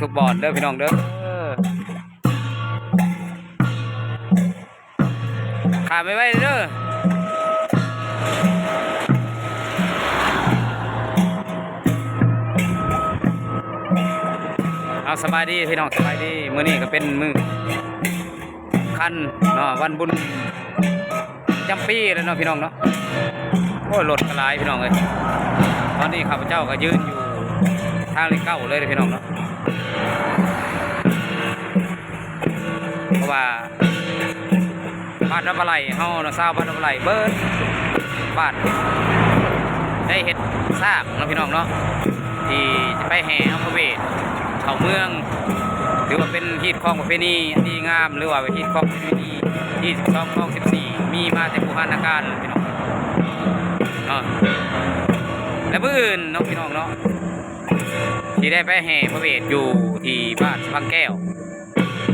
ທຸກບ່ອນເດີພີ່ນ້ອງເດີ. ຂ້າມໄວໆເດີ. ເອົາ ສະບາຍດີພີ່ນ້ອງ ສະບາຍດີ. ມື້ນີ້ກໍເປັນມື້ ຄັນເນາະ ວັນບຸນປະຈຳປີແລ້ວເນາະພີ່ນ້ອງເນາະ. ໂອ້ຍ ລົດກໍຫຼາຍພີ່ນ້ອງເອີຍ. ຕອນນີ້ຂ້າພະເຈົ້າກໍຢືນຢູ່ທາງເລກເກົ້າເລີຍເດີພີ່ນ້ອງເນາະ ເພາະວ່າບ້ານດອນປາໄຫຼເຮົາເນາະ ຊາວບ້ານດອນປາໄຫຼເບິດບ້ານ ໄດ້ເຮັດຊ້າງເນາະພີ່ນ້ອງເນາະ ທີ່ຈະໄປແຫ່ເອົາພະເວດເຂົ້າເມືອງ ຖືວ່າເປັນຮີດຄອງປະເພນີອັນດີງາມ ຫຼືວ່າເປັນຮີດຄອງປະເພນີທີສິບສອງ ຄອງສິບສີ່ ມີມາແຕ່ບູຮານນະການພີ່ນ້ອງເນາະ. ແລະມື້ອື່ນເນາະພີ່ນ້ອງເນາະ ທີ່ໄດ້ໄປແຫ່ພະເວດຢູ່ທີ່ບ້ານສະພັງແກ້ວ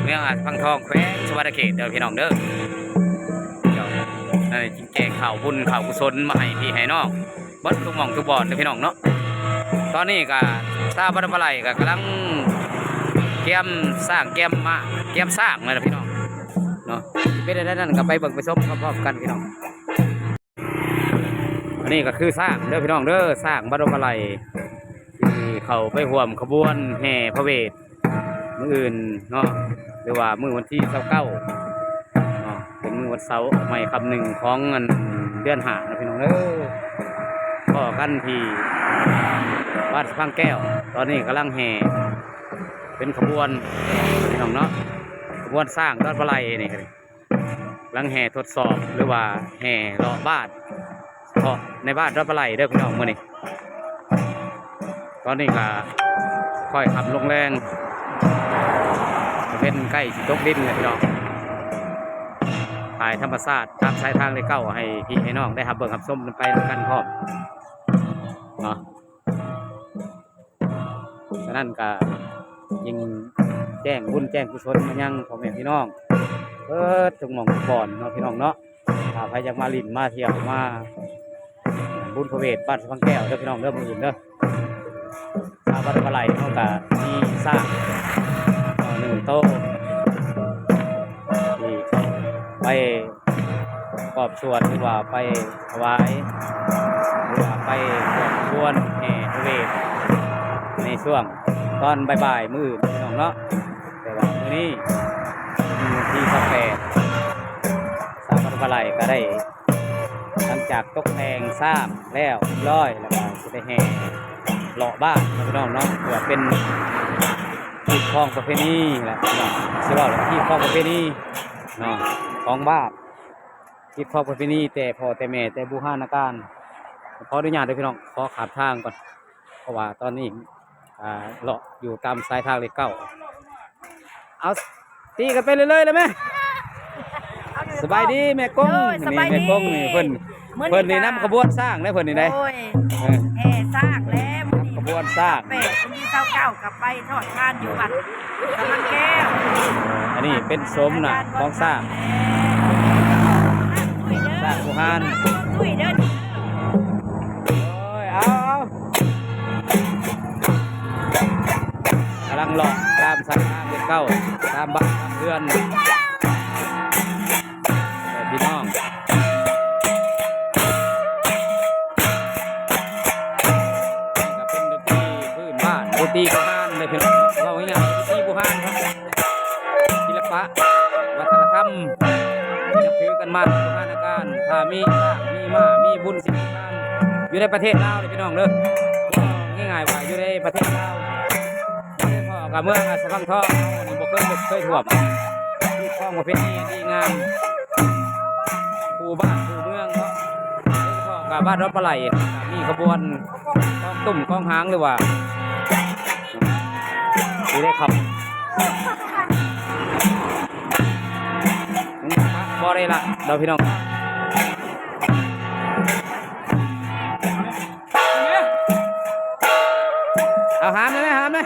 ເມືອງອາດສະພັງທອງ ແຂວງສະຫວັນນະເຂດເດີພີ່ນ້ອງເດີ. ເຈົ້າ ນັ້ນແຈກເຂົ້າບຸນເຂົ້າກຸສົນມາໃຫ້ພີ່ໃຫ້ນ້ອງ ເບິດທຸກໝ່ອງທຸກບ່ອນເດີພີ່ນ້ອງເນາະ. ຕອນນີ້ກະຊາວບ້ານດອນປາໄຫຼກະກຳລັງກຽມຊ້າງ ກຽມມ້າ ກຽມຊ້າງແລ້ວນະພີ່ນ້ອງເນາະ. ເປັນແນວໃດນັ້ນກະໄປເບິ່ງໄປຊົມພ້ອມໆກັນພີ່ນ້ອງ. ອັນນີ້ກໍຄືຊ້າງເດີພີ່ນ້ອງເດີ ຊ້າງບ້ານດອນປາໄຫຼ ທີ່ເຂົ້າໄປຮ່ວມຂະບວນແຫ່ພະເວດມື້ອື່ນເນາະ ຫຼືວ່າມື້ວັນທີຊາວເກົ້າເນາະ ເປັນມື້ວັນເສົາອອກໃໝ່ຄ່ຳໜຶ່ງຂອງອັນເດືອນຫ້າເນາະພີ່ນ້ອງເດີ. ພໍ້ກັນທີ່ບ້ານສະພັງແກ້ວ ຕອນນີ້ກຳລັງແຫ່ເປັນຂະບວນພີ່ນ້ອງເນາະ ຂະບວນຊ້າງດອນປາໄຫຼນີ້ ຫຼັງແຫ່ທົດສອບ ຫຼືວ່າແຫ່ເລາະບ້ານ ເພາະໃນບ້ານດອນປາໄຫຼເດີພີ່ນ້ອງມື້ນີ້. ຕອນນີ້ກະຄ່ອຍຄ່ຳລົງແລງ ເປັນໃກ້ຊິຕົກດິນແລ້ວພີ່ນ້ອງ. ຖ່າຍທຳມະຊາດຕາມສາຍທາງເລກເກົ້າ ໃຫ້ພີ່ໃຫ້ນ້ອງໄດ້ຮັບເບິ່ງຮັບຊົມນຳໄປນຳກັນພ້ອມເນາະ. ສະນັ້ນກະຍິ່ງແຈ້ງບຸນແຈ້ງກຸສົນມາຍັງພໍ່ແມ່ພີ່ນ້ອງເບິດທຸກໝ່ອງທຸກບ່ອນເນາະພີ່ນ້ອງເນາະ. ຖ້າໃຜຢາກມາຫຼິ້ນມາທ່ຽວມາບຸນພະເວດບ້ານສະພັງແກ້ວເດີພີ່ນ້ອງເດີ ມື້ອື່ນເດີ. ຊາວບ້ານປາໄຫຼເຮົາກະມີຊ້າງໜຶ່ງໂຕ ທີ່ໄປ ປະກອບສ່ວນ ຫຼືວ່າໄປຖວາຍ ຫຼືວ່າໄປຮ່ວມຂະບວນແຫ່ພະເວດ ໃນຊ່ວງຕອນບ່າຍໆມື້ອື່ນພີ່ນ້ອງເນາະ. ແຕ່ວ່າມື້ນີ້ວັນທີຊາວແປດ ຊາວບ້ານປາໄຫຼກໍໄດ້ ຫຼັງຈາກຕົກແຕ່ງຊ້າງແລ້ວຮຽບຮ້ອຍ ແລ້ວກໍຊິໄດ້ແຫ່ເລາະບ້ານເນາະພີ່ນ້ອງເນາະ ເພື່ອເປັນຮີດຄອງປະເພນີແຫຼະພີ່ນ້ອງ ຊິເວົ້າແຫຼະ ຮີດຄອງປະເພນີ ເນາະ ຂອງບ້ານ ຮີດຄອງປະເພນີແຕ່ພໍ່ແຕ່ແມ່ແຕ່ບູຮານນະການ. ຂໍອະນຸຍາດເດີພີ່ນ້ອງ ຂໍຂ້າມທາງກ່ອນ ເພາະວ່າຕອນນີ້ ອ່າ ເລາະຢູ່ຕາມສາຍທາງເລກເກົ້າ. ເອົາ ຕີກັນໄປເລື້ອຍໆເລີຍແມ. ສະບາຍດີແມ່ກົງ. ໂດຍ ສະບາຍດີ ນີ້ແມ່ກົງນີ້ ເພິ່ນ ມື້ນີ້ ເພິ່ນນີ້ນຳຂະບວນຊ້າງເດ້ ເພິ່ນນີ້ເດ້. ໂດຍ ເອີ ແຫ່ຊ້າງແລ້ວມື້ນີ້ ຂະບວນຊ້າງ ແປດ ວັນທີຊາວເກົ້າ ໄປທອດທານຢູ່ວັດສະພັງແກ້ວ. ອັນນີ້ເປັນໂສມໜ້າຂອງຊ້າງ ຊ້າງບູຮານ. ໂອ້ຍ ເອົາ ກຳລັງເລາະຕາມສາຍທາງເລກເກົ້າ ຕາມບ້ານຕາມເຮືອນ ເອີ ພີ່ນ້ອງ. ນີ້ກໍເປັນດົນຕີພື້ນບ້ານ ດົນຕີບູຮານເດ້ພີ່ນ້ອງ. ເວົ້າງ່າຍໆ ດົນຕີບູຮານ ຄະ ສິລະປະ ວັດທະນະທຳ ທີ່ນັບຖືກັນມາແຕ່ບູຮານນະການ. ຖ້າມີຊ້າງ ມີມ້າ ມີບຸນສິ່ງທີ່ຢູ່ໃນປະເທດລາວເດ້ພີ່ນ້ອງເດີ. ເວົ້າງ່າຍໆວ່າຢູ່ໃນປະເທດລາວ ໂດຍສະເພາະກັບເມືອງອາດສະພັງທອງເຮົານີ້ ບໍ່ເຄີຍ ບໍ່ເຄີຍຖ້ວມ ມີຄວາມປະເພນີດີງາມ ຄູ່ບ້ານຄູ່ເມືອງເນາະ. ໂດຍສະເພາະກັບບ້ານດອນປາໄຫຼ ມີຂະບວນກອງຕຸ້ມກອງຫາງ ຫຼືວ່າຊິໄດ້ເຂົ້າ ບໍ່ໄດ້ລະເນາະພີ່ນ້ອງ. ເອົາ ຫາມແດ່ ຫາມແດ່.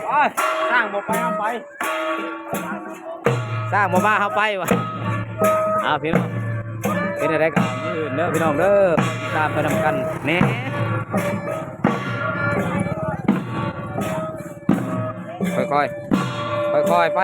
ໂອ້ຍ ຊ້າງບໍ່ໄປ ເອົາໄປ ຊ້າງບໍ່ມາ ເຮົາໄປວ່າ. ເອົາ ພີ່ນ້ອງ ເປັນຈັ່ງໃດກໍມື້ອື່ນເດີພີ່ນ້ອງເດີ ຕິດຕາມໄປນຳກັນແດ່. ຄ່ອຍໆ ຄ່ອຍໆໄປ.